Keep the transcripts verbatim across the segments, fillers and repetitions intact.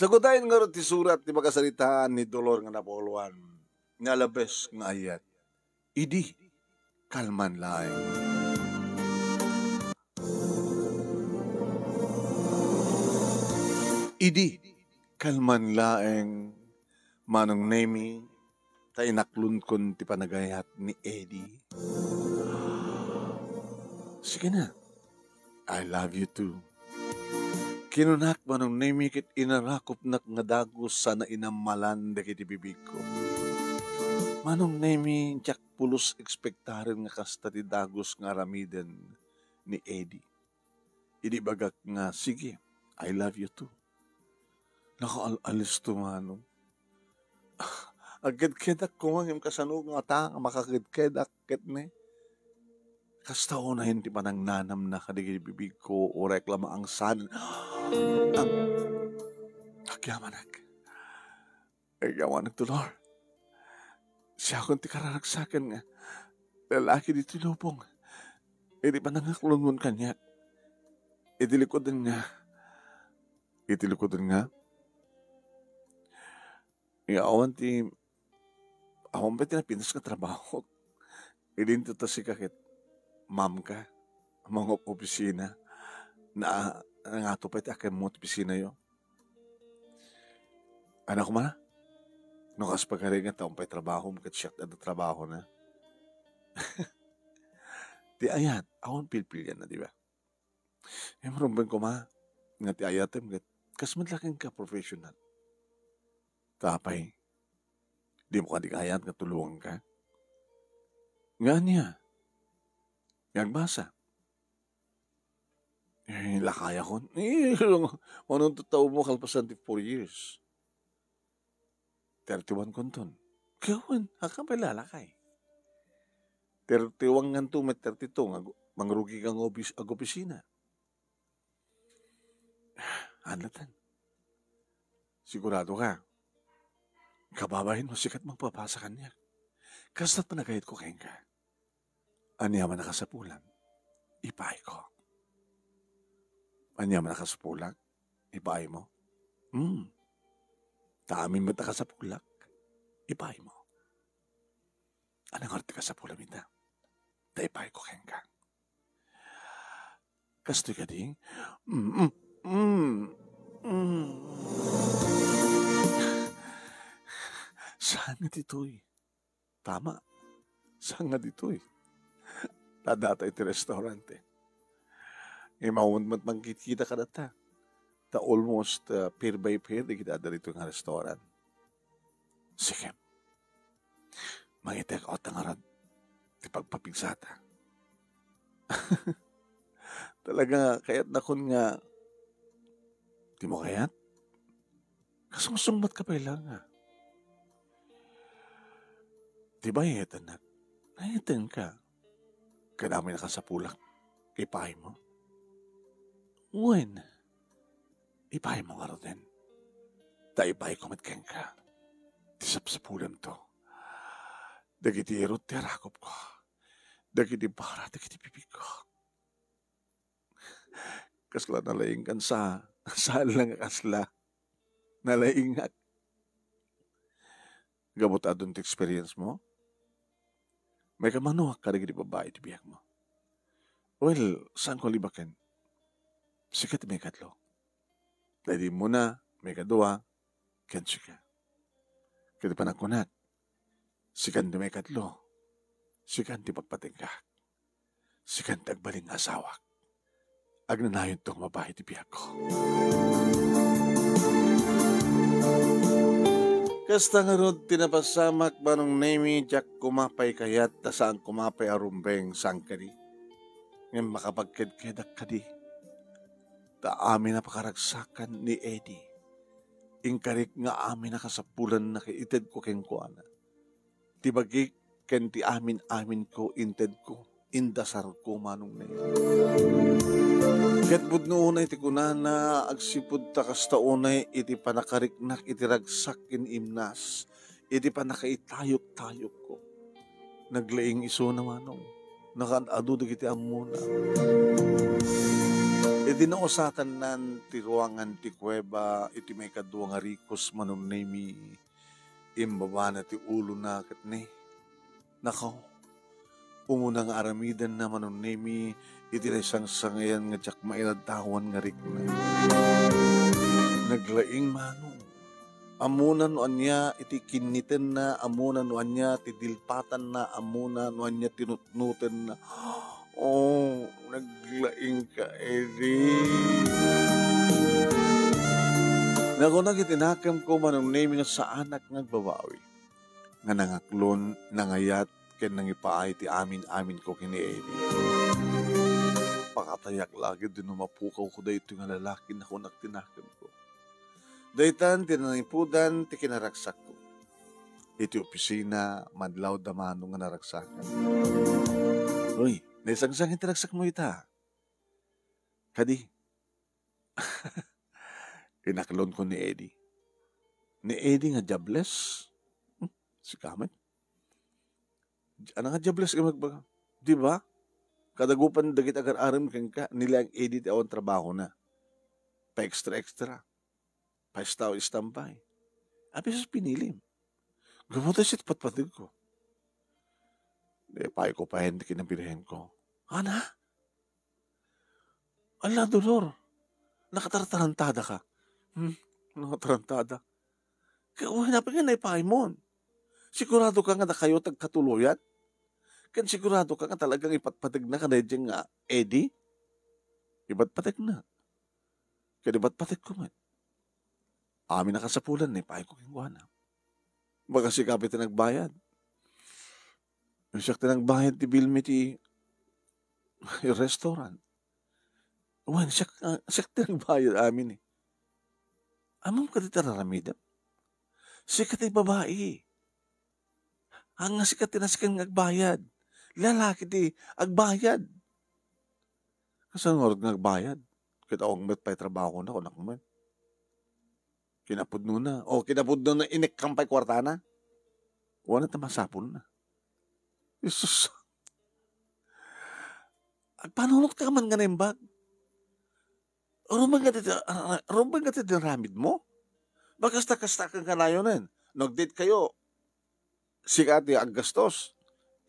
Tagudayen ngarud ti surat ti makasaritaan ni Dolor nga Napoloan, nga labes nga ayat. Idi, kalman laeng. Idi, kalman laeng, Manong Nemi, ta inaklonkon ti panagayat ni Eddie. Sige na. I love you too. Kinunak, Manong Nemi, ket inarakopnak nga dagus sana inammalan dagiti bibigko. Manong Nemi, diak pulos ekspektaren nga kasta ti dagus nga aramiden ni Eddie. Idi bagak nga, "Sige, I love you too." Nakaal-alisto, Manong. Agkedkedak koma ngem kasano ngata nga makakedkedak ketdi? Kasta unayen ti panangnanamna kadagiti bibigko, uray la maangsanen. Ang agyamanak. Agyamanak, Dolor. Siakon ti kararagsaken nga lalaki ditoy lubong. Iti panangaklonmon kaniak. Iti likudan nga. Iti likudan nga. Nga awan ti, awan pay ti napinas nga trabaho. Idinto ta sika ket ma'am ka, mangop-opisina. Na, nangato pay ti akemmo ti opisinayo. Anak man, no kas pagarigat, awan pay trabahom ket siak ti adda trabahona. Ti ayat, awan pilpilianna, di ba? Ngem rumbeng koma nga ti ayatem ket kas met la kenka professional. Ta apay, dimo kadi kaayat nga tulonganka? Nga ania? Nga agbasa? Eh, lakayakon. Eh, manong tattaomo kalpasan ti four years. Thirty-one konton. Kawen, hakan pay lalakay. Thirty-one nganto met thirty-two nga ag-, mangrugika nga obis-, agopisina. Anlatan. Sigurado ka. Kababain mo, sikat magpapasa kaniak. Kasta't panagayat ko kenka. Ania man a kasapulan, ipaay ko. Ania man a kasapulan, ipaay mo. Hmm. Ta amin met a kasapulak, ipaay mo. Ania ngarud ti kasapulam ita? Ta ipaay ko kenka. Kastoy kadi? Mm, mm, mm. Saan nga ditoy? Tama. Saan nga ditoy? Ta data iti restaurant, eh. Imaon met mangkitkita kadata. Ta almost, uh, pair by pair dagiti adda ditoy nga restaurant. Sige. Mangiteek out ta ngarud ti pagpapigsata. Talaga, kayatnakon nga, dimo kayat? Kasungsungbat ka pay la nga. Di ba, iyatennak? Naiyatenka. Kadamay nakasapulak. Ipaay mo. Wen, ipaay mo ngaruden. Ta ipaay ko met kenka. Ti sapsapulemto. Dagiti irut ti arakopko. Dagiti bara, dagiti bibigko. Kasla nalaingkan sa, saan lang nga kasla. Nalaingak. Gapu ta adun ti experience mo? Maikammanoak kadagiti babbai ti biag mo. Well, saan ko libaken? Sika ti maikatlo. Daydi muna, maikadua, ken sika. Ket panagkunak, sikan ti maikatlo, sikan ti pagpatingga. Sikan ti agbalin nga asawak. Agnanayonto nga mabain ti biagko. Kasta ngarud ti napasamak, Manong Nemi, diak koma pay kayat ta saan koma pay a rumbeng, saan kadi? Ngem makapagkedkedak kadi? Ta amin a pakaragsakan ni Eddie, inkarik nga amin a kasapulanna ket itedko kenkuana. Ti bagik ken ti amin-aminko intedko, indasarko, Manong Nemi. Ket pudno unay ti kunana, agsipud ta kasta unay iti panakariknak iti ragsak ken imnas, iti pannakaitayok-tayokko. Naglaing isuna, Manong. Nakaad-adu dagiti ammona. Idi nausatannan ti ruangan ti kuweba iti maikadua nga rikos, Manong Nemi, imbabana ti ulona ket ni, nakaw, umuna nga aramidenna, Manong Nemi, iti naisangsangayan nga diak mailadtawan nga rikna. Naglaing, Manong. Ammona no ania iti kinnitenna, ammona no ania ti dilpatanna, ammona no ania ti nutnotenna. Oh, naglaing ka, Eddie. Nakunak iti nakemko, Manong Nemi, nga saanak nga agbabawi. Nga nangaklon, nangayat, ken nangipaay ti amin-aminko ken ni Eddie. Pakatayak la ketdi no mapukawko daytoy nga lalaki, nakunak ti nakemko. Daytan ti nangipudan ti kinaragsakko. Iti opisina, madlawda, Manong, nga naragsakan. Uy, naisangsangen ti ragsakmo ita. Kadi, inaklonko ni Eddie. Ni Eddie nga diables? Hmm, sika met. Ano nga diables nga magbaga? Di ba? Kadagupan dagiti agar-arem kenka, ni Eddie ti awan trabahona. Pa-extra-extra. Paestaw-estambay. Apay isu ti pinilim? Gummoda isu ti patpategko. Di, paayko payen ti kinabirhenko. Ana? Ala, Dolor, nakatartarantadaka. Hmm, nakatarantadaka. Ket wen, apay nga naipaay mon? Siguradoka nga dakayo ti agkatuloyan? Ken siguradoka nga talagang ipatpategna kadaydiay nga Eddie? Ipatpategna. Ket ipatpategko met. Amin a kasapulan, naipaayko kenkuana. Baga sika pay ti nagbayad. Siak ti nagbayad ti bill mi ti restaurant. Wen, siak, ah, siak ti nagbayad amin eh. Ammom kadi ti ar-aramidem? Sika ti babai. Ania, sika ti nasken nga agbayad. Lalaki ti agbayad. Kasano ngarud nga agbayad? Ket awan met pay trabahona, kunak met. Kinapudnona. O, kinapudnona, inekkam pay kuartana. Wen, ta masapulna. Jesus. Agpanunotka man nga naimbag. Rumbeng nga ti, ah, rumbeng nga ti inaramidmo? Bagas ta kasta ken kanayonen. No ag-date kayo, sika ti aggastos,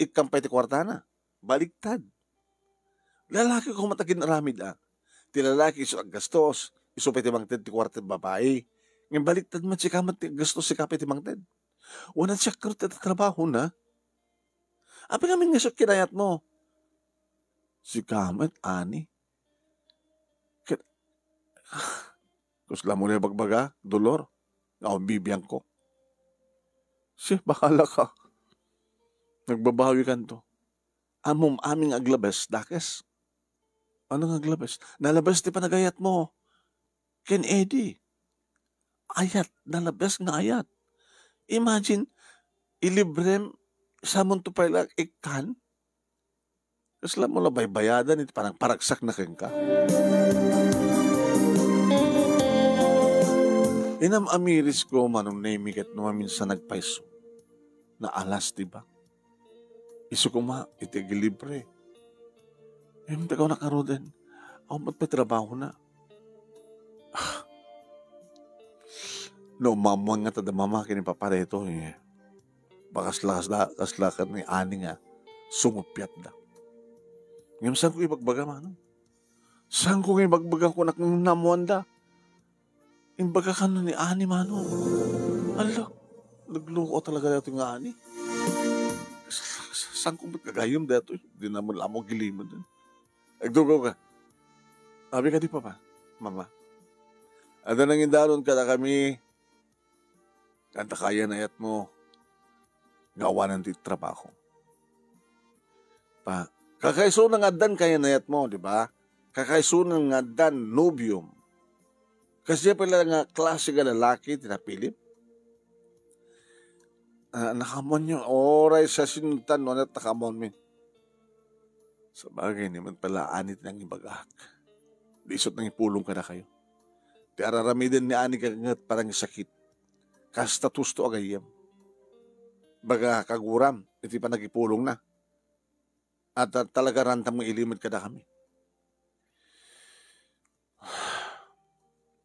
ikkam pay ti kuartana. Baliktad. Lalaki koma ti gin-aramid, a. Ti lalaki isu aggastos, isu pay ti mangted ti kuarta ti babai. Ngem baliktad met, sika met ti aggastos, sika pay ti mangted. Wen, siak ngarud ti trabahona. Apay ngamin nga isu kinayatmo? Sika met, ani. Ket, kusla mo la ibagbaga, Dolor, nga awan bibiangko. Si, bahala ka. Nagbabawikanto. Ammom amin nga aglabes, dakes. Ano nga aglabes? Nalabes ti panagayatmo ken Eddie. Ayat, nalabes nga ayat. Imagine, ilibrem, samonto pay la ikkan? Kasla mo la baybayadan iti panangparagsakna kenka? Inam-amirisko, Manong Nemi, ket no maminsan nagpayso. Naalas ti bag. Isu koma iti agilibre. Ngem ti kunak ngaruden, awan met pay trabahona. Ah. No umammuan ngata da mama ken ni papa daytoy, eh. Bakas la, kasla, kasla ket ni ani nga sunguppiatda. Ngem saanko ibagbaga, Manong? Saanko nga ibagbaga, kunak, nga naammuanda? Imbaga kano ni ani, Manong. Ala, nagloko talaga daytoy nga ani. Sa-, sa-, saanko met gagayyem daytoy? Di naman lamang gilimed. Agtugaw ka. Abi kadi, Papa, Mama. Adda nangidaron kadakami, kanta kayan-ayatmo nga awanan ti trabaho. Pa, kakaisuna nga addan kayan-ayatmo, di ba? Kakaisuna nga addan nobiom. Kasdiay pay la nga klase nga lalaki ti napilim? Ah, nakaammoanyo, uray sa sinuntan, no, ania ti nakaammoanmi. Sabagay, ni man pala ani ti nangibagak. Di isut nangipulong kadakayo. Ti ar-aramiden ni ani kangngeg panangisakit. Kasta tusto a gayyem. Baga kaguram iti panagipulongna. At, at talaga rantam nga ilimed kadakami.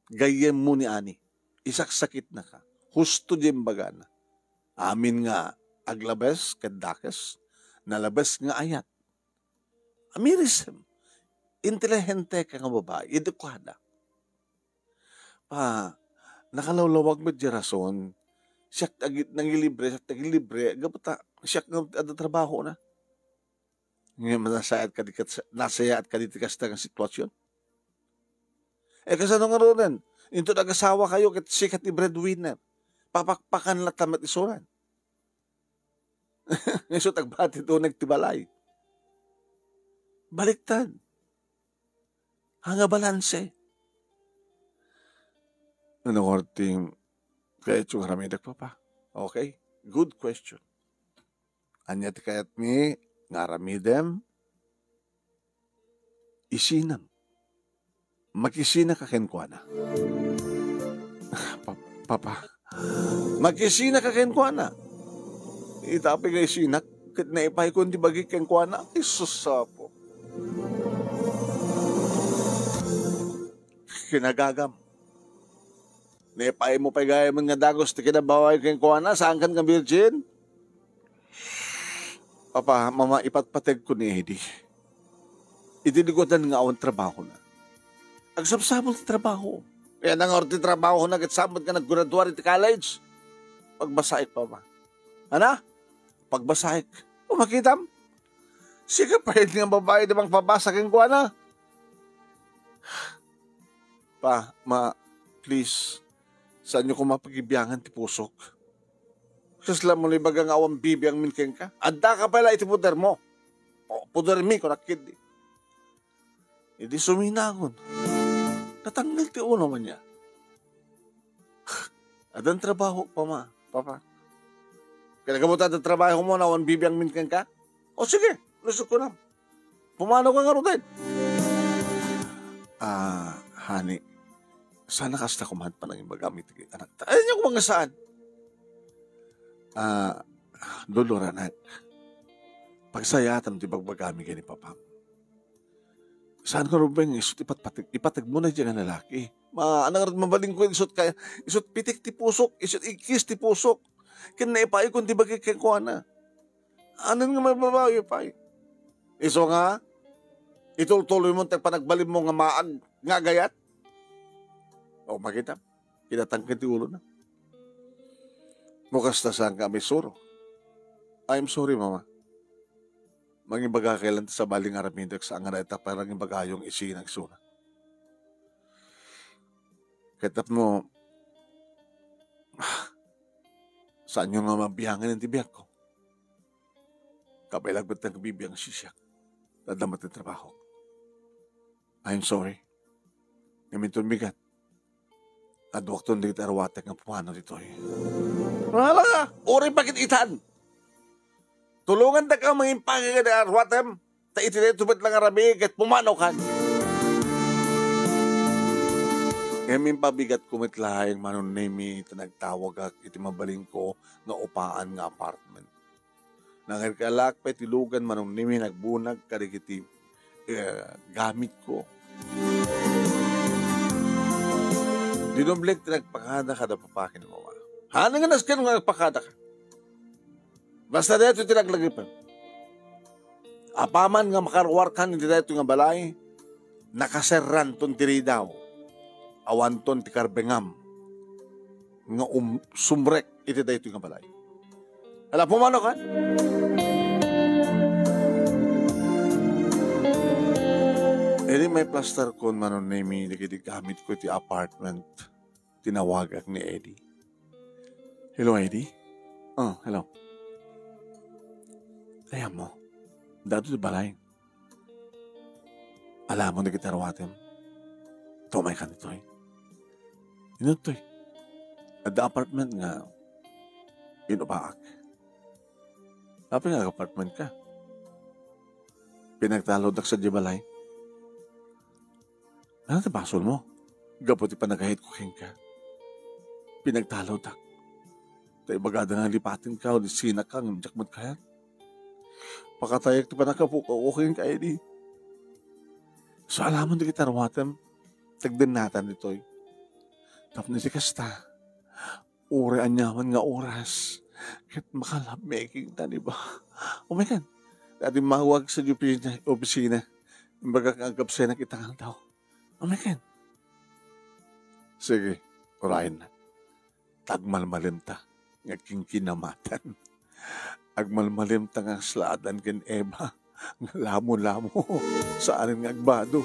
Gayyemmo ni Ani, isaksakitnaka. Husto diay imbagana. Amin nga aglabes ket dakes, nalabes nga ayat. Amirisem. Inteligente ka nga babai, idi kuada. Pa, nakalawlawag met diay rason, siak ti agi-, nangilibre, siak ti agilibre, gapu ta, siak nga adda trabahona. Ngem nasayaat kadi ket, nasayaat kadi ti kasta nga sitwasyon. Eh, kasano ngaruden? Inton agasawakayo ket sika ti breadwinner. Papakpakan latta met isuran. Isu ti agbati ti uneg ti balay. Baliktad. Ania nga balanse? Ania ngarud ti kayatyo nga aramidek, Papa? Okay? Good question. Ania ti kayatmi nga aramidem? Isinam. Makisinaka kenkuana. Pa-, Papa, makisinaka kenkuana. Ita pay nga isinak, ket naipayko ti bagik kenkuana. Ay, sus, Apo. Kinagagam. Naipaymo pay gayamen nga dagus ti kinababayo kenkuana, saankan nga virgin? Papa, Mama, ipatpategko ni Eddie. Iti likudan nga awan trabahona. Agsabsabol ti trabaho. Kaya nangarud ti trabahona ket saan met nga naggraduar iti college. Pagbasaek, Papa. Ana? Pagbasaek. O, makitam? Sika pay nga babai ti mangpabasa kenkuana. Pa, Ma, please, saanyo koma pagibiangan ti pusok. Kasla mo ibaga nga awan bibiangmin kenka? Addaka pay la iti podermo. O, podermi, kunak ketdi. Idi suminagon, natangngel ti ulo man niya. Addan trabaho, Pama, Papa. Kaya kabuta addan trabaho mo, awan bibiangmin kenka? O sige, lusot ko na. Pumanaw ka ngaruden. Ah, honey, sana kasta koma ti panangibagam iti anakta. Ay, ania koma nga saan? Ah, Dolor, anak, pagsayaatam ti bagbagami ken ni Papam. Saan nga rubeng, isu ti ipatpateg, ipateg mo na diay nga lalaki. Ma-, anak, mabalin ko, isut kaya, isut pitik ti pusok, isut igkis ti pusok. Ken naipayko ti bagik kenkuana. Anan nga mababawi pay? Isu nga, itultuloy mo ti panagbalin mo nga maag-, nga agayat? O, makita, kinatangken ti ulona. No kasta, saanka a maisuro. I'm sorry, Mama. Mangibagakay laeng ti sabali nga aramidek, saan nga dayta pay nga ibagayo nga isinak isuna. Ket tapno, saanyo nga mabiangan iti biagko. Kabaelag met nga agbibiang siak. Adda met ti trabaho. I'm sorry. Ngem inton bigat, adduakton dagiti arwatek nga pumanaw ditoy. Wala nga! Uray pagit-itan! Tulongandaka mangimpagi ken arwatem, ta iti daytoy met la nga rabii ket pumanawkan. Ngem impabigatko met laeng, Manong Nemi, ta nagtawagak iti mabalinko nga upaan nga apartment. Nangirkalaak pay ti lugan, Manong Nemi, nagbunag kadagiti, eh, gamitko. Dinumlek ti nagpakada kada papa ken mama. Haan nga nasken nga nagpakada ka. Basta daytoy ti laglagipem. Apaman nga makaruarkan iti daytoy nga balay, nakaserranton ti ridaw. Awanton ti karbengam nga um-, sumrek iti daytoy nga balay. Ala, pumanaw ka? Idi maiplastarkon, Manong Nemi, dagiti gamitko iti apartment, tinawagak ni Eddie. Hello, Eddie? Oh, hello. Ayan mo. Dado ti balay. Alamon dagiti arwatem. Tumaykan ditoy. Inuttoy. Adda apartment nga inupaak. Apay nga apartment ka? Pinagtalawdak sadiay balay. Ania ti basol mo? Gapu ti panagayat ko kenka, pinagtalawdak. Ta ibagada nga lipaten ka, o di sinak ka, ngem diak met kayat. Pakatayak ti panakapukaw ko kenka, Eddie. So, alamon dagiti arwatem, tagdennatan ditoy. Tapno iti kasta, uray aniaman nga oras, ket maka-lovemaking ta, di ba? O, manen, dati mawag sa opisina, opisina. Imbagak nga agkabsenak ita nga aldaw. O, manen. Sige, urayennak. Ta agmalmalimta nga kinkinamatan. Agmalmalimta nga kasla Adan ken Eva nga lamo-lamo, saanen nga agbado.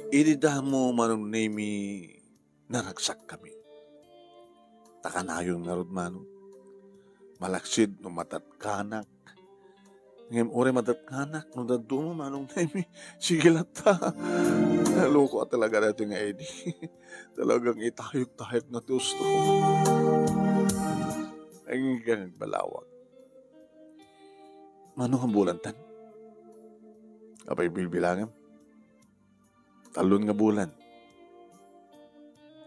Idi damo, Manong Nemi, naragsakkami. Ta kanayon ngarud, Manong, malaksid no madatkanak. Ngem uray madatkanak, no dadduma, Manong Nemi, sige latta. Naloko a talaga daytoy nga Eddie. Talagang itayok-tayok na ti usto. Ay, nga nagbalawag. Mano nga bulan tan? Apay bilbilangem? Talon nga bulan.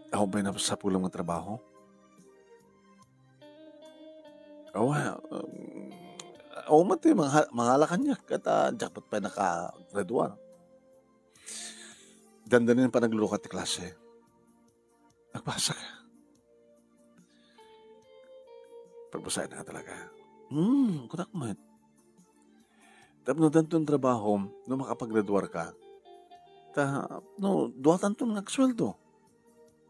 Awan pay nasapulam nga trabaho? Awan, um, awan met ti mangha-, mangala kaniak, ket, ah, diak met pay nakagraduar. Dandanin panaglulukat ti klase. Nagbasa ka. Pagbasaen na talaga. Hmm, kunak met. Tapno danton trabaho, no makapagraduar ka, ta, no, duatanton nga agsueldo.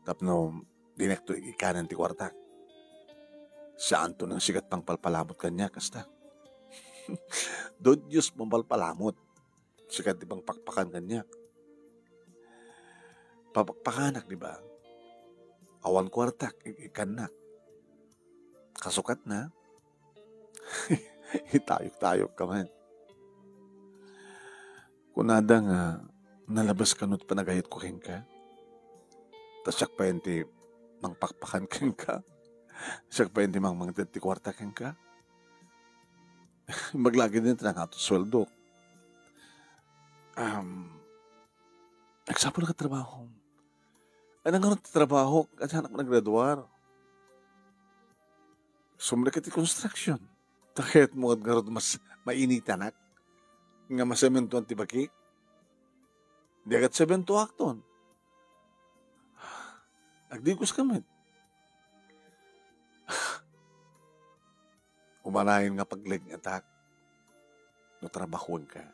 Tapno, dinakto ikanen ti kuartak. Saanto nang sikat pangpalpalamot kaniak, kasta. Don't use pangpalpalamot. Sikat ti pangpakpakan kaniak. Papakpakanak, di ba? Awan kuartak, ik-, ikkannak. Kasukatna, itayok-tayok ka man. Kunada nga, nalabas ka no ti panagayatko kenka. Ta siak pay ti mangpakpakan kenka. Siak pay ti mangmangted ti kuarta kenka. Imbag laeng dayta nga aton sueldo. Um, nagsapul nga trabaho. Ano nga ti trabaho? Kasi anak mo naggraduar. Sumrek iti construction. Ta kayatmo ngarud mas mainitanak nga masementoan ti bagi? Di agad sementoakton. Agdigos ka met. Umanayon nga paglegnetak no trabahoenka.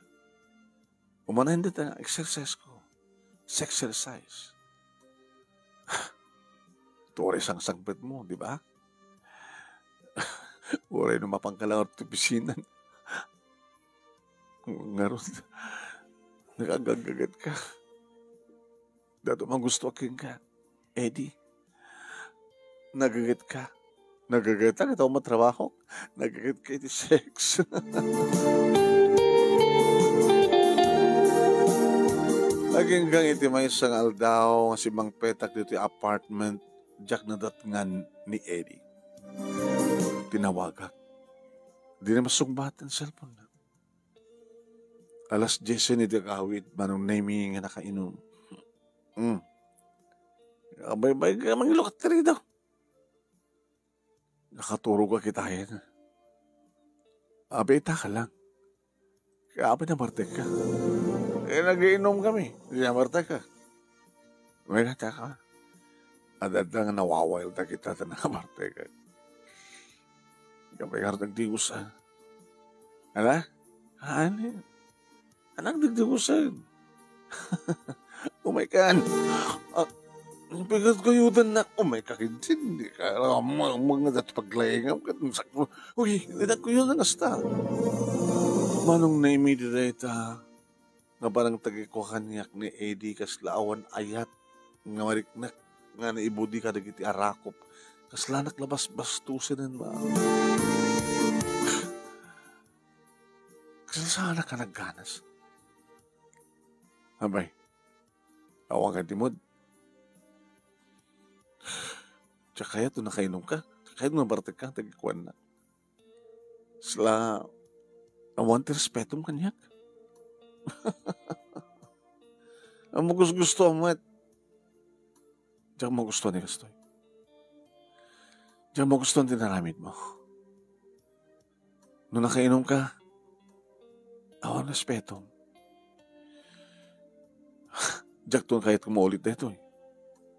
Umanayon dita nga exercise ko. Sexercise. Turay sangsangpet mo, di ba? Uray no mapanka lang ti opisina. Ngarud, nagagagagat ka. Dato man gusto kenka. Eddie, nagagat ka. Nagagat ka, ket matrabaho. Nagagat ka iti sex. Aginggang iti maysa nga aldaw nga simmangpetak ditoy apartment, diak nadatngan ni Eddie. Tinawagak. Di na masungbat ti cellphone na. Alas diez iti agawid, Manong Nemi nga nakainom. Hmm. Abaybay ka, mangilukat ka rito. Nakaturog ka kitaen. Abi, ita ka lang. Kaya abi, nabartek ka. Eh, nagiinom kami. Di nabartek ka. May kata ka. Adda nga nawawayal ta kita ta nabartek ka. Kapay ka nagdigos, ah. Ala? Ani? Anak, digdigusen. Umay kan. Ah, pigat kayo din na umay ka kinsin. Di ka alam mo, mga dat paglayngam. Kat-, sakto. Uy, di na kayo na nasta. Manong Nemi, di dayta. Nga parang tagikuha kaniak ni Eddie, kasla awan ayat nga mariknak nga naibudi kadagiti arakop. Kaslanak labas bastusen, ma. Kasla saanak nga nagganas. Abay, awan ka ti mood. Tsaka yato nakainom ka. Tsaka yato nabartek ka, tagikuan na. Sla, awan ti respetom kaniak. Ang magus-gusto met. Diak magustuan ti kastoy. Diak magustuan ti inaramidmo. No nakainom ka, awan respetom. Diakto kayat nga maulit daytoy.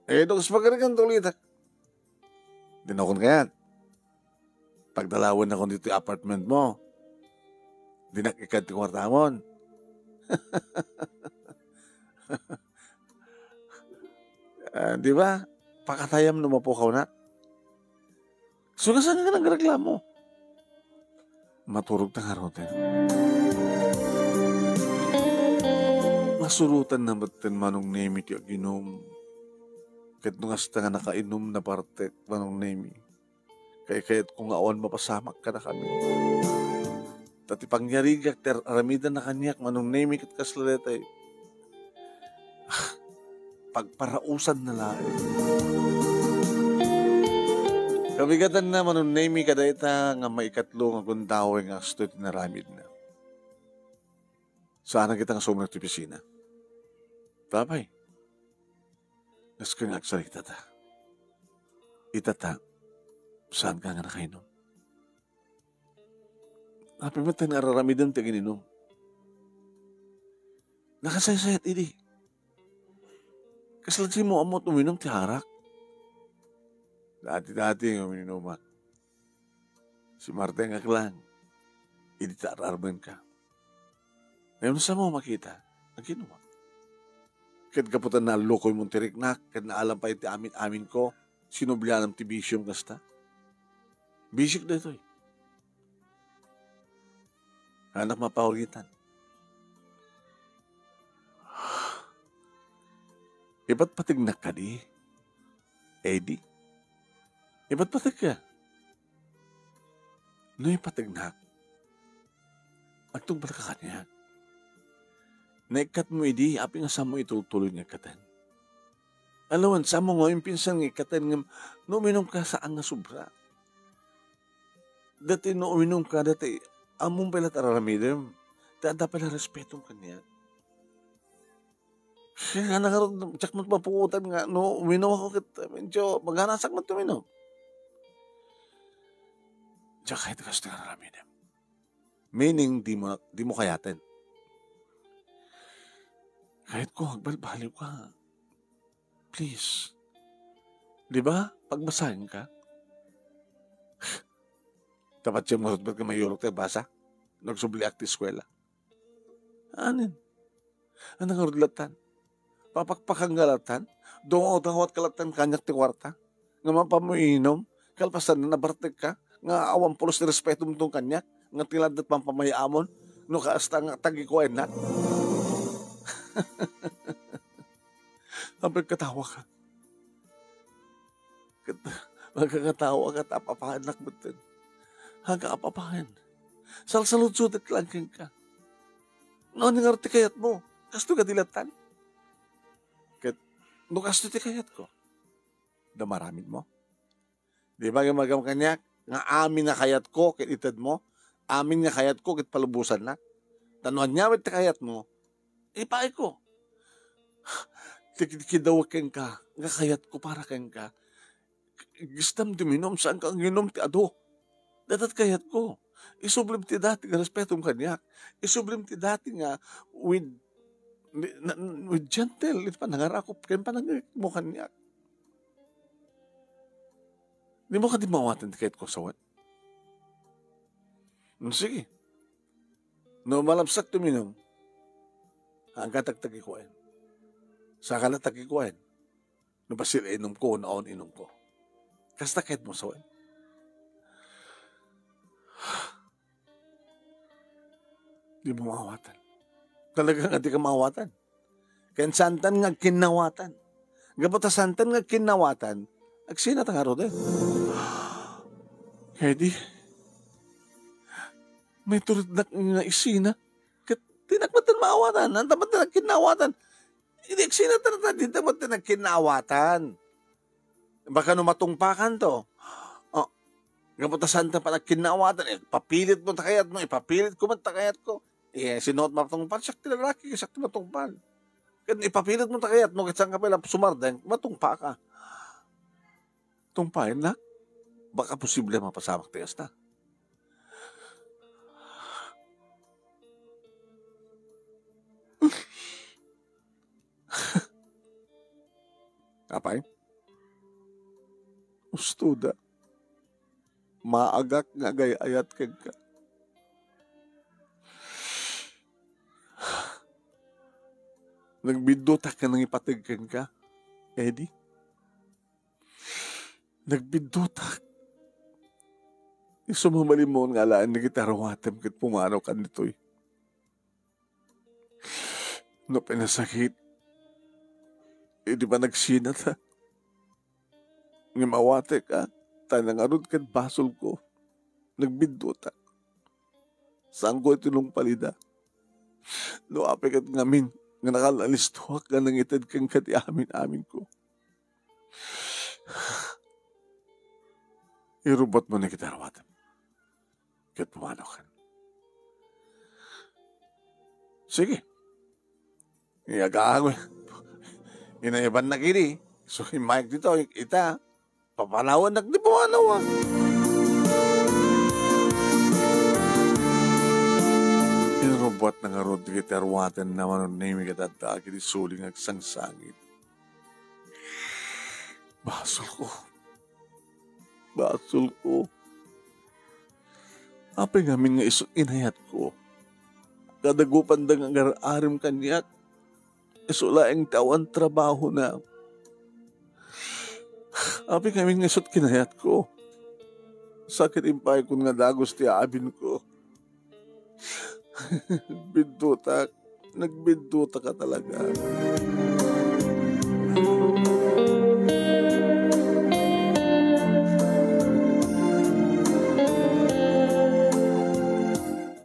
Eh, no kas pagarigan, ulitak. Dinakon kayat. Pagdalawen ako dito apartment mo. Dinak ikad ti kwartamon. Ah, di ba? Pakatayam no mapukaw na. So, kasano nga nagreklamo? Maturog ta ngaruden. Masurotan na met ten Manong Nemi ti aginom. Ket no kasta nga nakainom na parte, Manong Nemi. Kaykayatko nga awan mapasamak kadakami. Ta ti pangyarigak ti ar-, aramidenna kaniak, Manong Nemi, ket kasla daytoy. Ah, pagparausanna laeng. Kabigatanna, Manong Nemi, kadayta nga maikatlo nga gundaway nga kastoy ti inaramidna. Saan a kita nga sumrek ti opisina? Apay, nasken nga agsarita ta. Itata, saan ka nga nakainom? Apay met nga ar-aramidem ti agin-inom? Nakasaysayat idi. Kasla di mo ammot uminom ti arak? Dati-dati nga uminomak. Simardengak lang. Idi ta ar-armenka. Ngem sa mo makita, aginumak. Ket gapu ta naallukoymon ti riknak, ket naalam pay ti amin-aminko, sinublianam ti bisiom kasta. Bisik daytoy. Anak mapawritan. Ipatpategnak kadi, Eddie? Ipatpategka. No ipategnak, agtungpalka kaniak. Naikkatmo idi, apay nga saanmo itultuloy nga ikkaten? Alawen, saanmo nga impinsan nga ikkaten ngem no uminumka saan nga sobra. Daytoy no uminumka, daytoy ammom pay la ti ar-aramidem. Ta adda pay la respetom kaniak. Kaya nga ngarud, diak met mapuotan nga no uminumko ket medyo maganasak met uminum. Diak kayat ti kastoy nga ar-aramidem. Meaning, di mo, di mo kayaten. Kayatko, agbalbaliw ka. Please. Di ba? Pagbasahen ka. Tapno siak ngarud met nga mayulok ti agbasa. Nagsubliak ti eskuela. Anen? Ania ngarud lattan? Papakpakan nga lattan? Dungawdungawat ka lattan kaniak ti kuarta? Nga mapanmo inum? Kalpasan, nabartek ka? Nga awan pulos ti respetom ton kaniak? Nga ti laddat pampamayaamon? No kasta nga tagikuennak? Apay, katawa ka. Ket makakatawa ka ta apapahennak metten. Aga apapahen. Salsaludsodak lang kenka. No, ania ngarud ti kayatmo? Kastoy kadi lattan? Ket no kastoy ti kayatko, da maramidmo. Di ba gimagam kaniak nga amin a kayatko ket itedmo? Amin nga kayatko ket palubosannak. Ta no ania met ti kayatmo, ipaayko. Ti kidkidawek kenka, nga kayatko para kenka. Gistam ti uminum, saanka nga inum ti adu. Dayta ti kayatko. Isublim ti dati nga respetom kaniak. Isublim ti dati nga with, na, with gentle iti panangarakop ken panangikmo kaniak. Dimo kadi maawaten ti kayatko, sawen? Mm, sige. No malabsak ti uminum, agkatak tagikuaen. Saka la tagikuaen. No bassit inumko, no awan inumko. Kasta kayatmo, sawen? Dimo maawatan. Talaga nga dika maawatan. Ken saantan nga agkinnawatan. Gapu ta saantan nga agkinnawatan, agsinata ngaruden. Kaya di, may turitnak nga isina. Ket dinak metten maawatan. Anta metten agkinnawatan. Idi agsinata, dinak metten agkinnawatan. Baka no matungpakanto. Oh, gapu ta saantan pay agkinnawatan, eh, ipapilitmo ta kayatmo, ipapilitko met ta kayatko. Eh, sino ti matungpal? Siak ti lalaki, siak ti matungpal. Ket ipapilitmo ta kayatmo, ket saanka pay la sumardeng, matungpalka. Tungpaennak, baka posible a mapasamak ti kasta. Apay? Ustoda. Maagak nga agay-ayat kenka. Nagbiddutak nga nangipateg kenka, Eddie. Nagbiddutak. Isu mabalinmo nga alaen dagiti aruatem ket pumanaw kan ditoy. No pinasakit, idi panagsinata, ngem awatek, a, ta nangarud ket basolko. Nagbiddutak. Saanko iti nungpalida. No apay ket ngamin nga nakal-alistoak nga nangited kenka ti amin-aminko. Irubbotmo ni kita aruatem. Ket pumanaw kan. Sige. Iyaga, inayabannak idi. So, immayek ditoy, ita, papanawannak ti pumanaw, a. Inrubbuatna ngarud dagiti aruatenna, Manong Nemi, ket adda dagiti suling agsangsangit. Basolko. Basolko. Apay ngamin nga isu inayatko? Kadagupanda nga agar-arem kaniak. Isu laeng ti awan trabahona. Apay ngamin nga isut kinayatko? Sakit impay kun nga dagus ti aabinko. Biddutak. Nagbiddutak ka talaga.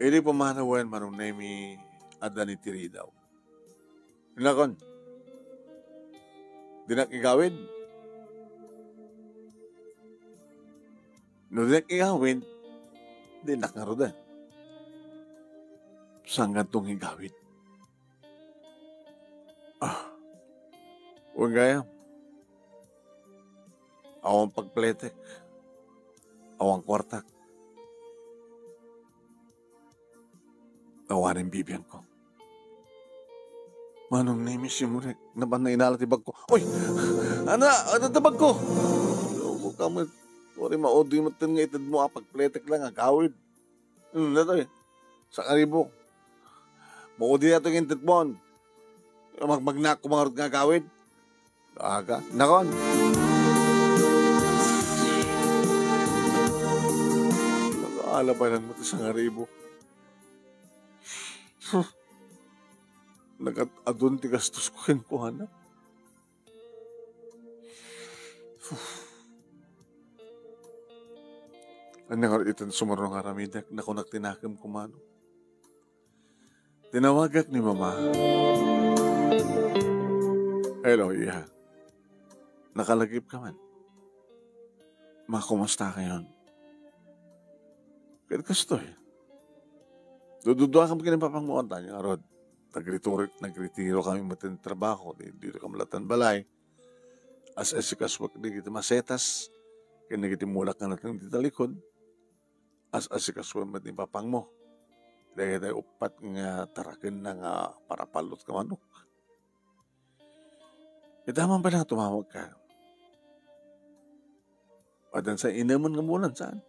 Idi pumanawen, Manong Nemi, adda ni ti ridaw. Nakon, dinak igawid? No dinak igawid, dinak ngaruden. Saan nga igawid? Ah, wen gayam. Awan pagpletek. Awan kuartak. Awanen bibiangko. Manong Nemi, simurek, napan nainala ti bagko. Oy! Ana, adda ti bagko! Loko ka met. Wari maudi met nga itedmo a pagpletek lang agawid. Hmm, datoy. Sangaribu. Maudi datoy nga itedmo. Magmagnak ko mangarud nga agawid. Aga, nakon. Nakaala pa lang ti sangaribu. Huh. Nagat-adun ti gastosko kenkuana. Huh. Ania ngarud iti sumurno nga aramidek, nakunak ti nakemko, Manong. Tinawagak ni Mama. Hello, iha. Nakalagipka man? Makumustakayon? Ket kastoy. Dududuakam ken ni Papang mo, ania ngarud. Nagrituro-, nagretiro kami met ti trabaho, di, di kami latan balay. As-asikasuak dagiti masetas, ken dagiti mulak nga nateng ti talikod. As-asikasuan met ni Papang mo. Dagiti uppat nga tarakenna nga parapallot nga manok. Ita man pala tumawag ka. Adan sa inemen nga bulan, saan?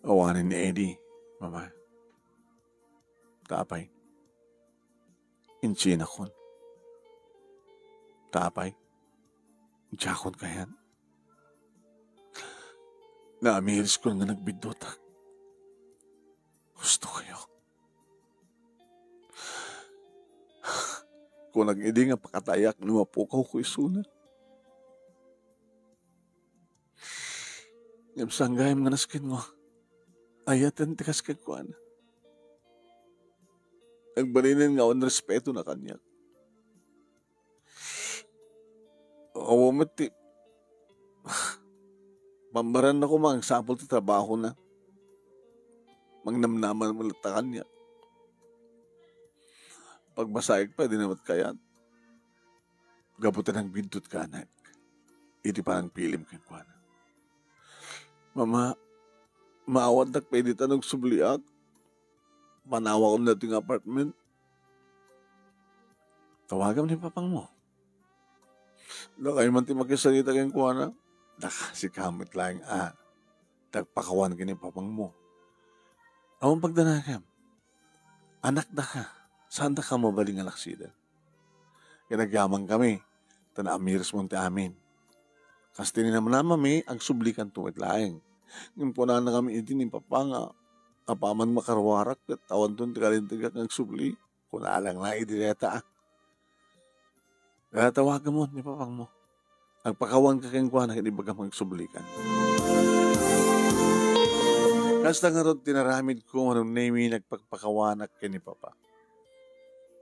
Awanen ni Eddie, Mama. Tapay. Insinakon. Tapay. Diakon kayan. Naamiriskon nga nagbiddutak. Gusto kayo. Kunag idi nga pakatayak no mapukawko isuna. Ngem saan gayam nga nasken mo. Ayaten ti kas kenkuana. Agbalinen nga awan respeto na kaniak. Awan met ti pambaran na ko mangsapul ti trabaho na. Mangnamnaman mo latta kaniak. Pagbasaig pa, di na met kayat. Gapu ta nagbiddut ka, anak. iti panangpilim kenkuana. "Mama, maawatdak pay dita no agsubliak? Panawakon daytoy nga apartment. Tawagam ni papangmo. Dakayo man ti makisarita kenkuana." "Daka, sika met laeng a. Ti agpakawan ken ni papangmo. Awan pagdanagam. Anakdaka. Saandaka mabalin nga alaksiden. Ket agyamankami, ta naamirismon ti amin. Kas ti ni namnamami, agsublikanto met laeng. Ngem kunanakami idi ni papa nga apaman makaruarak ket awanton ti kalintegak nga agsubli." Kuna lang na idi dayta, a. "Kaya tawagamon ni papangmo. Agpakawanka kenkuana ket ibagam nga agsublikan." Kasta ngarud ti naramidko, Manong Nemi, nagpakpakawanak ken ni papa.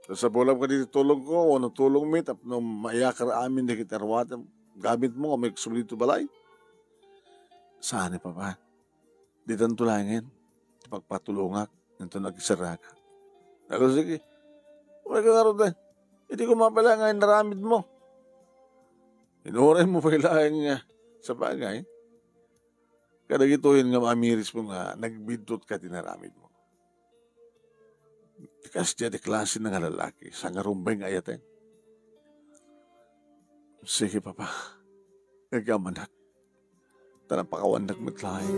Sasapulam kadi ti tulongko wenno tulongmi tapno maiyakar amin dagiti aruaten gamitmo nga umagsubli iti balay? Saan ni papa. Ditanto laengen ti pagpatulongak inton agisaraka. Agsigi, umayka ngarud, eh. Idi koma pay laeng nga inaramidmo. Inuray mo pay laeng nga, sabagay, kadagitoyen nga maamirismo nga nagbiddutka ti inaramidmo. Ti kasdiay ti klase na nga lalaki, sangarumbeng nga ayaten. Sige, papa. Agyamanak. Ta napakawannak met laeng.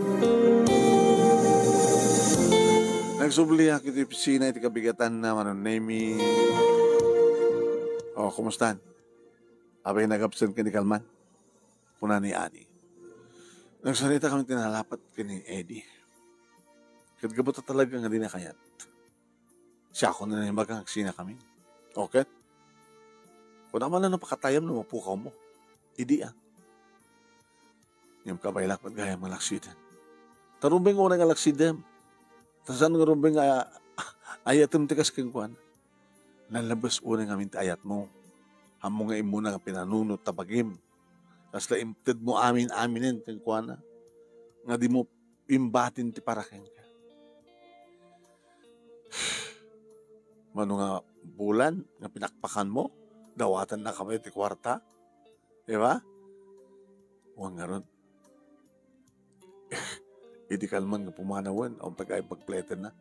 Nagsubliak iti opisina iti kabigatanna, Manong Nemi. "O, kumustan? Apay nag-absent ka ni kalman?" kuna ni Annie. Nagsaritakami ti nalapat ken ni Eddie. Ket gapu ta talaga nga dina kayat, siakon a naimbag nga agsinakamin. O ket, kuna man no pakatayam no mapukawmo. Idi, a. Ngem kabaelak met gayam nga alaksiden. Ta rumbeng unay nga alaksidem. Ta saan nga rumbeng nga ayatem ti kas kenkuana. Nalabes unay ngamin ti ayatmo. Ammom nga immuna nga pinanunot ta bagim. Kasla intedmo amin-aminen kenkuana. Nga dimo imbatin ti para kenka. Mano nga bulan nga pinakpakanmo, dawatannaka pay ti kuarta? Di ba? Wen ngarud, idi kalman nga pumanawen, awan pay pagpletenna.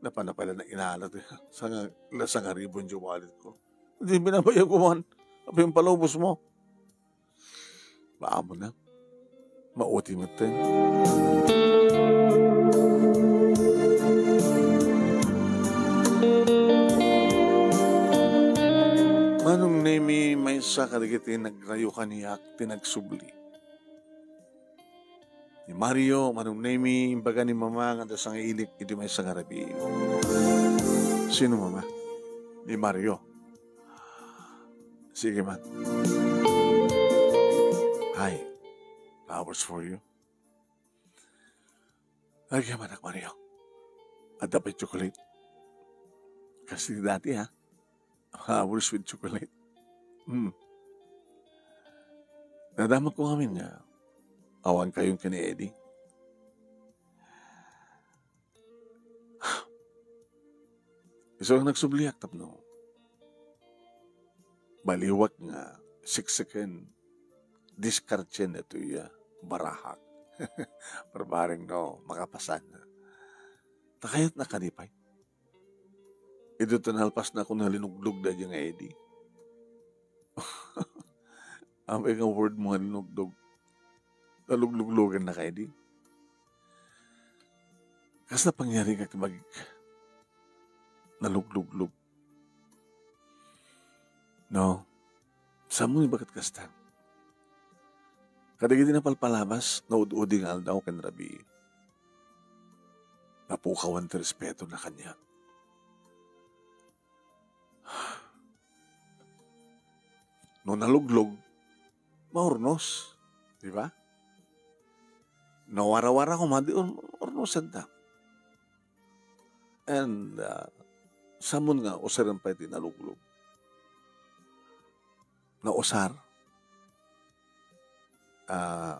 Napan-napan la nga inala ti sanga-, la sangaribu ti walletko. Di binabayago man. Apay ti palubosmo? Maammonak. Mauti metten. Manong Nemi, maysa kadagiti nagrayo kaniak ti nagsubli. Ni Mario, Manong Nemi, imbaga ni Mama nga adda sangailik iti maysa nga rabii. Sino, Mama? Ni Mario. Sige man. Hi. Flowers for you. Agyamanak, Mario. Adda pay chocolate? Kas ti dati, ha? Flowers with chocolate. Hmm. Nadamagko ngamin nga awan kayon ken ni Eddie. Isu nga nagsubliak tapno baliwak nga sikseken, diskartien daytoy a barahak. Parbareng no makapasan. Ta kayatna kadi pay. Idi ta nalpasna, kuna, linuglog daydi nga Eddie. Apay nga wordmo nga linuglog? Naluglugloganna kadi? Kasla pangyarigak, bagik? Nalugluglog. No? Saan mo ibagat kasta? Kadagiti napalpalabas, naud-udi nga aldaw ken rabii, napukawan ti respetona kaniak. No naluglog, maurnos, di ba? No warawara koma, di ur-, urnosenta. And, ah, saan mo nga usaren pay ti naluglog? Nausar, ah,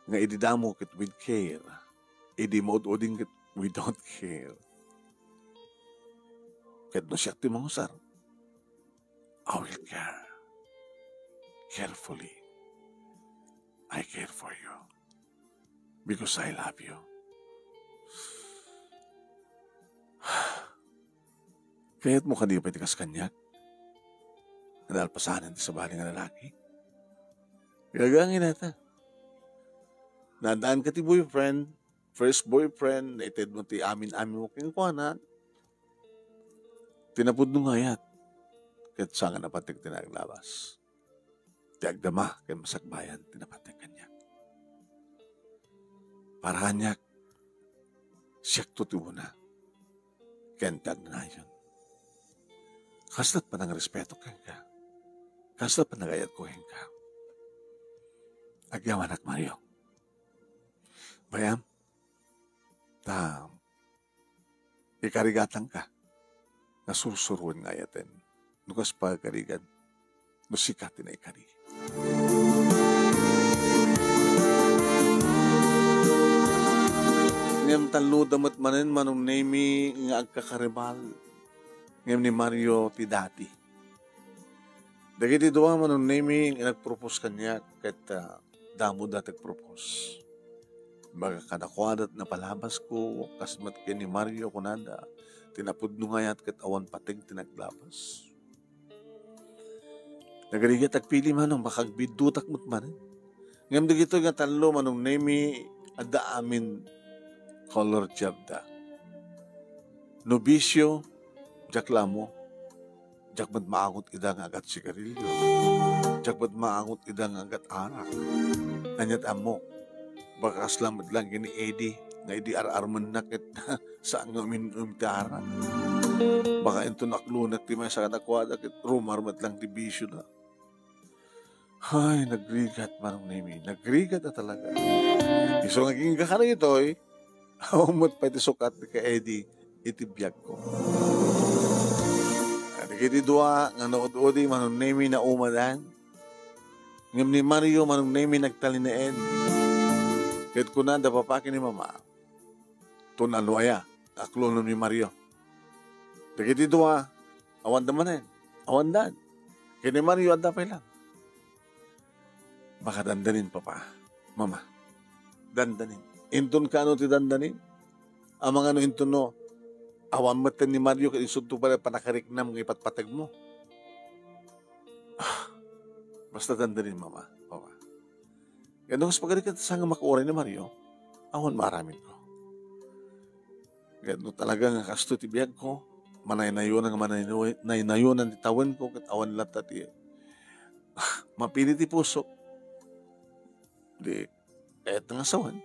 nga idi damo ket with care, idi maud-uding ket without care. Ket no siak ti mangusar, I will care carefully. I care for you because I love you. Kayatmo kadi pay ti kas kaniak? Nalpasanan ti sabali nga lalaki? Gagangi nata. Nadaan ka ti boyfriend, first boyfriend, naited mo ti amin-amin mo kenkuana, tinapudno nga ayat, ket saan nga napateg ti naglabas. Ti agdama ken masakbayan ti napateg kaniak. Para kaniak, siakto ti una, ken ti agnanayon. Kasla't panangrespeto kenka. Kasla't panagayatko kenka. Agyamanak, Mario. Bayam, ta ikarigatangka. Nasursuroen nga ayaten. No kas pagarigan, no sika ti naikari. Ngem talloda met manen Manong Nemi nga agkakaribal. Ngem ni Mario ti dati. Dagiti dua, Manong Nemi, nga nagpropose kaniak ket, ah, damoda ti agpropose. Baga kadakuada ti napalabasko, kas met ken ni Mario kunada, tinapudno nga ayat ket awan pateg ti naglabas. Nagrigat agpili, Manong, baka agbiddutak met manen. Ngem dagitoy nga tallo, Manong Nemi, adda amin color job da. No bisio, diak la ammo. Diak met maangot ida nga agat sigarilyo. Diak met maangot ida nga agat arak. Ania ti ammok? Baka kasla met lang ken ni Eddie nga idi ar-armenna ket saan nga umin-inom ti arak. Baka inton aklonek ti maysa kadakuada ket rumar met lang ti bisiona. Hay, nagrigat, Manong Nemi. Nagrigat a talaga. Isu nga agingga kadagitoy, awan met pay ti sukat ni ka Eddie iti biagko. Dagiti dua nga naud-udi, Manong Nemi, naumadan. Ngem ni Mario, Manong Nemi, nagtalinaed. Ket kunada, Papa, ken ni Mama, tunalo aya, aklonem ni Mario. Dagiti dua, awanda manen. Awandan. Ken ni Mario, adda pay lang. Baka dandanin, Papa, Mama. Dandanin. Inton kano ti dandanin? Amangan no inton no, awan met ni Mario ket isunto pay panakariknam nga ipatpateg mo. Ah, basta dandanin, Mama, Papa. Ket no kas pagarigat, saan nga makauray ni Mario, awan maaramidko. Ket no talaga nga kastoy ti biagko, manaynayonan nga manaynayonan ti tawenko, ket awan latta ti mapili ti puso, di kayat nga sawen.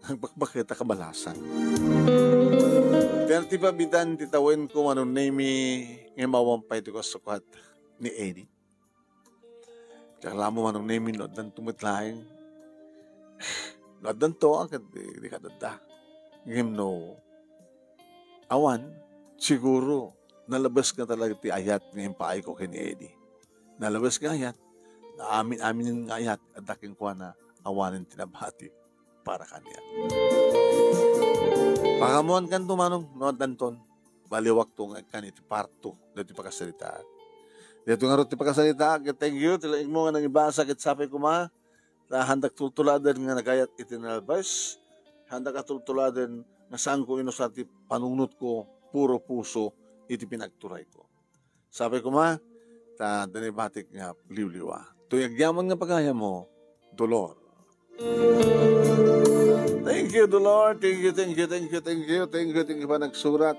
Nagbakbakket a kabalasan. Ti antipabitan ti tawenko, Manong Nemi, ngem awan pay ti kasukat ni Eddie. Diak la ammo, Manong Nemi, no addanto met laeng. No addanto, a, ket di, di kadadda. Ngem no awan, siguro, nalabes nga talaga ti ayat nga impaayko ken ni Eddie. Nalabes nga ayat, naamin-amin nga ayat, adda kenkuana, awanen ti nabati para kaniak. Pakaammoankanto, Manong, no addanton. Baliwakto nga ikkan iti parto dagiti pakasaritaak. Daytoy ngarud ti pakasaritaak, ket thank you ti laingmo nga nangibasa, ket sapay koma, ta haandak tultuladen nga nagayat iti nalabes, haandak a tultuladen nga saanko inusar ti panungnotko, puro puso iti pinagturayko. Sapay koma, ta adda naibatik nga liwliwa. Toy agyaman nga pagayammo, Dolor. Thank you, Dolor. Thank you, thank you, thank you, thank you, thank you, thank you, panagsurat.